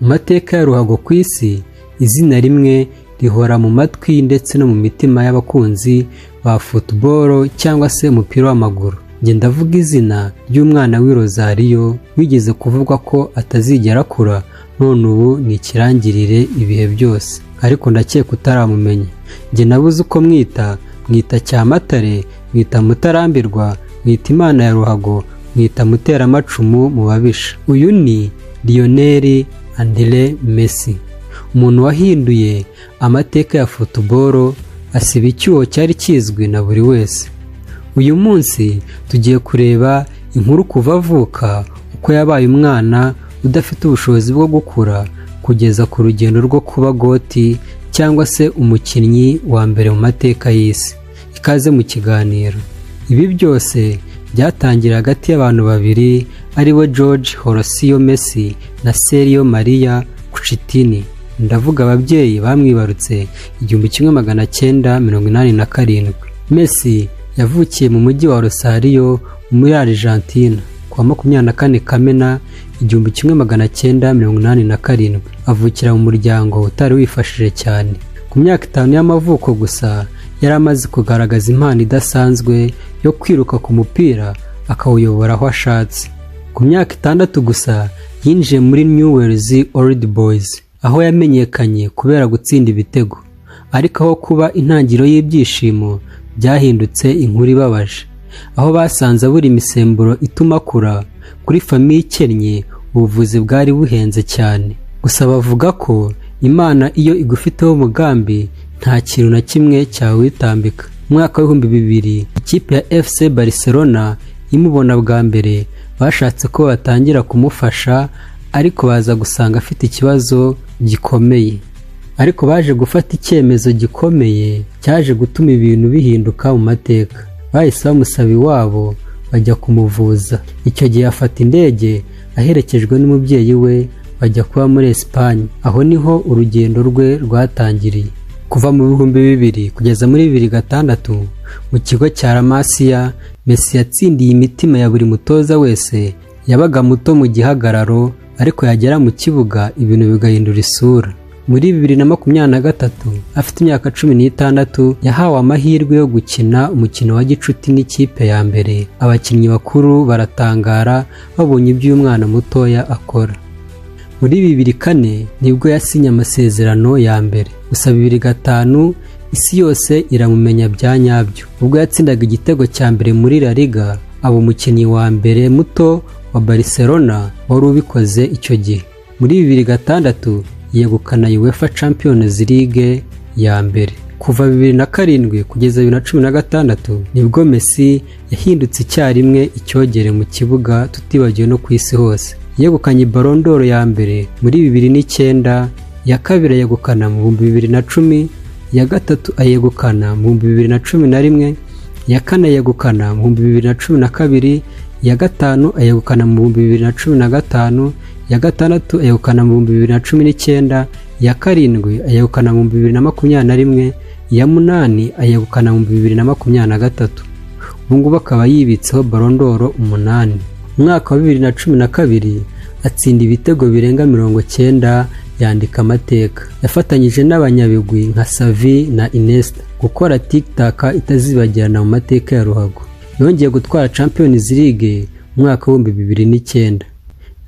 Mu mateka ya ruhago ku isi, izina rimwe rihora mu matwi ndetse no mu mitima y'abakunzi ba football cyangwa se umupira w'amaguru. Njye ndavuga izina ry'umwana w'i Rosario wigeze kuvugwa ko atazigera akura, none ubu ni ikirangirire ibihe byose. Ariko ndakeka utaramumenya. Njye nabuze uko mwita, mwita Cyamatare, mwita Mutarambirwa, mwita Imana ya ruhago, mwita Muteramacumu mu babisha. Uyu ni Lionel André Messi, umuntu wahinduye amateka ya football, asiba icyuho cyari kizwi na buri wese. Uyu munsi tugiye kureba inkuru kuva avuka, uko yabaye umwana udafite ubushobozi bwo gukura, kugeza ku rugendo rwo kuba GOAT cyangwa se umukinnyi wa mbere mu mateka y'isi. Ikaze mu kiganiro. Ibi byose byatangiriye hagati y'abantu babiri, aribo Jorge Horacio Messi na Celia Maria Cuccittini. Ndavuga ababyeyi bamwibarutse 1987. Messi yavukiye mu mujyi wa Rosario muri Argentina ku wa 24 Kamena 1987. Avukira mu muryango utari wifashije cyane. Ku myaka 5 y'amavuko gusa yari amaze kugaragaza impano idasanzwe yo kwiruka ku mupira akawuyobora aho ashatse. Ku myaka 6 gusa yinjiye muri Newell's Old Boys, aho yamenyekanye kubera gutsinda ibitego. Ariko aho kuba intangiriro y'ibyishimo, byahindutse inkuru ibabaje, aho basanze abura imisemburo ituma akura. Kuri famille ikennye, ubuvuzi bwari buhenze cyane. Gusa bavuga ko Imana iyo igufiteho umugambi nta kintu na kimwe cyawitambika. Mu mwaka w'2000, ikipe ya FC Barcelona imubona bwa mbere, bashatse ko batangira kumufasha, ariko baza gusanga afite ikibazo gikomeye. Ariko baje gufata icyemezo gikomeye cyaje gutuma ibintu bihinduka mu mateka. Bahise bamusaba iwabo bajya kumuvuza. Icyo gihe afata indege aherekejwe n'umubyeyi we, bajya kuba muri Esipanye. Aho niho urugendo rwe rwatangiriye. Kuva mu 2000 kugeza muri 2006, mu kigo cya La Masia, Messi yatsindiye imitima ya buri mutoza wese. Yabaga muto mu gihagararo, ariko yagera mu kibuga ibintu bigahindura isura. Muri 2023, afite imyaka 16, yahawe amahirwe yo gukina umukino wa gicuti n'ikipe ya mbere. Abakinnyi bakuru baratangara babonye ibyo uyu mwana mutoya akora. Muri 2004 nibwo yasinye amasezerano ya mbere. Gusa 2005 isi yose iramumenya bya nyabyo, ubwo yatsindaga igitego cya mbere muri La Liga, aba umukinnyi wa mbere muto wa Barcelona wari ubikoze icyo gihe. Muri 2006 yegukana UEFA Champions League ya mbere. Kuva 2007 kugeza 2016 nibwo Messi yahindutse icyarimwe icyogere mu kibuga, tutibagiwe no ku isi hose. Yegukanye Ballon d'Or ya mbere muri 2009, iya kabiri ayegukana mu 2010, iya gatatu ayegukana mu 2011, iya kane ayegukana mu 2012, iya gatanu ayegukana mu 2015, iya gatandatu ayegukana mu 2019, iya karindwi ayegukana mu 2021, iya munani ayegukana mu 2023. Ubu ngubu akaba yibitseho Ballon d'Or umunani. Mu mwaka wa 2012 atsinda ibitego birenga 90, yandika amateka. Yafatanyije n'abanyabigwi nka Xavi na Iniesta gukora tiki-taka itazibagirana mu mateka ya ruhago. Yongeye gutwara Champions League mu mwaka w'2009,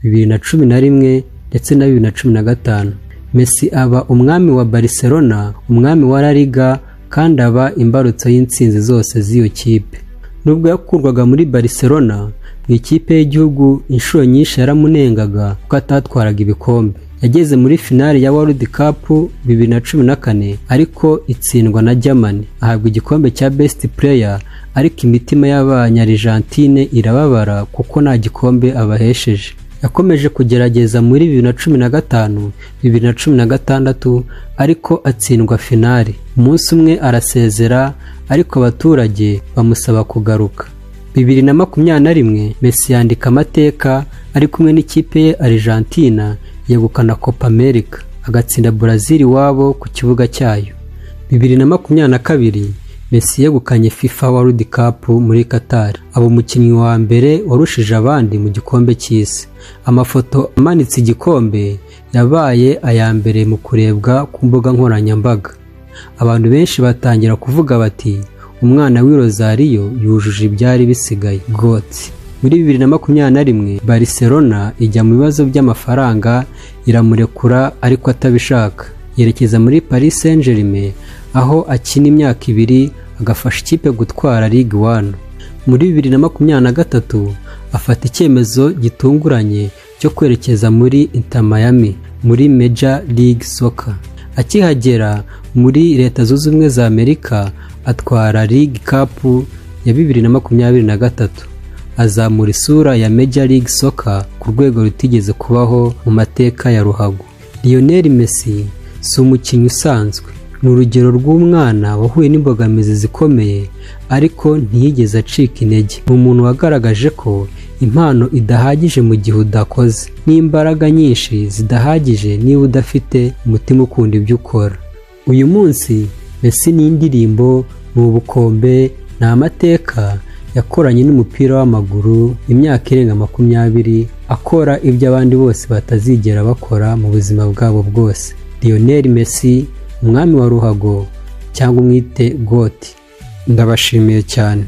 2011 ndetse na 2015. Messi aba umwami wa Barcelona, umwami wa La Liga, kandi aba imbarutso y'intsinzi zose z'iyo kipe. Nubwo yakurwaga muri Barcelona, mu ikipe y'igihugu inshuro nyinshi yaramunengaga kuko atatwaraga ibikombe. Yageze muri finali ya World Cup 2014, ariko itsindwa na Germany. Ahabwa igikombe cya Best Player, ariko imitima y'Abanya-Argentine irababara kuko nta gikombe abahesheje. Yakomeje kugerageza muri 2015, 2016, ariko atsindwa finali. Umunsi umwe arasezera, ariko abaturage bamusaba kugaruka. 2021 Messi yandika amateka ari kumwe n'ikipe ye Argentina, yegukana Copa America, agatsinda Brazil iwabo ku kibuga cyayo. 2022 Messi yegukanye FIFA World Cup muri Qatar, aba umukinnyi wa mbere warushije abandi mu gikombe cy'isi. Amafoto amanitse igikombe Yabaye aya mbere mu kurebwa ku mbuga nkoranyambaga. Abantu benshi batangira kuvuga bati: "Umwana w'i Rosario yujuje ibyari bisigaye, GOAT." Muri 2021, Barcelona ijya mu bibazo by'amafaranga, iramurekura ariko atabishaka. Yerekeza muri Paris Saint-Germain, aho akina imyaka 2, agafasha ikipe gutwara Ligue 1. Muri 2023 afata icyemezo gitunguranye cyo kwerekeza muri Inter Miami muri Major League Soccer. Akihagera muri Leta Zunze Ubumwe za Amerika, atwara League Cup ya 2023, azamura isura ya Major League Soccer ku rwego rutigeze kubaho mu mateka ya ruhago. Lionel Messi si umukinnyi usanzwe, ni urugero rw'umwana wahuye n'imbogamizi zikomeye ariko ntiyigeze acika intege. Ni umuntu wagaragaje ko impano idahagije mu gihe udakoze, n'imbaraga nyinshi zidahagije niba udafite umutima ukunda ibyo ukora. Uyu munsi Messi ni indirimbo, ni ubukombe, ni amateka yakoranye n'umupira w'amaguru. Imyaka irenga 20 akora ibyo abandi bose batazigera bakora mu buzima bwabo bwose. Lionel Messi, umwami wa ruhago, cyangwa umwite GOAT. Ndabashimiye cyane.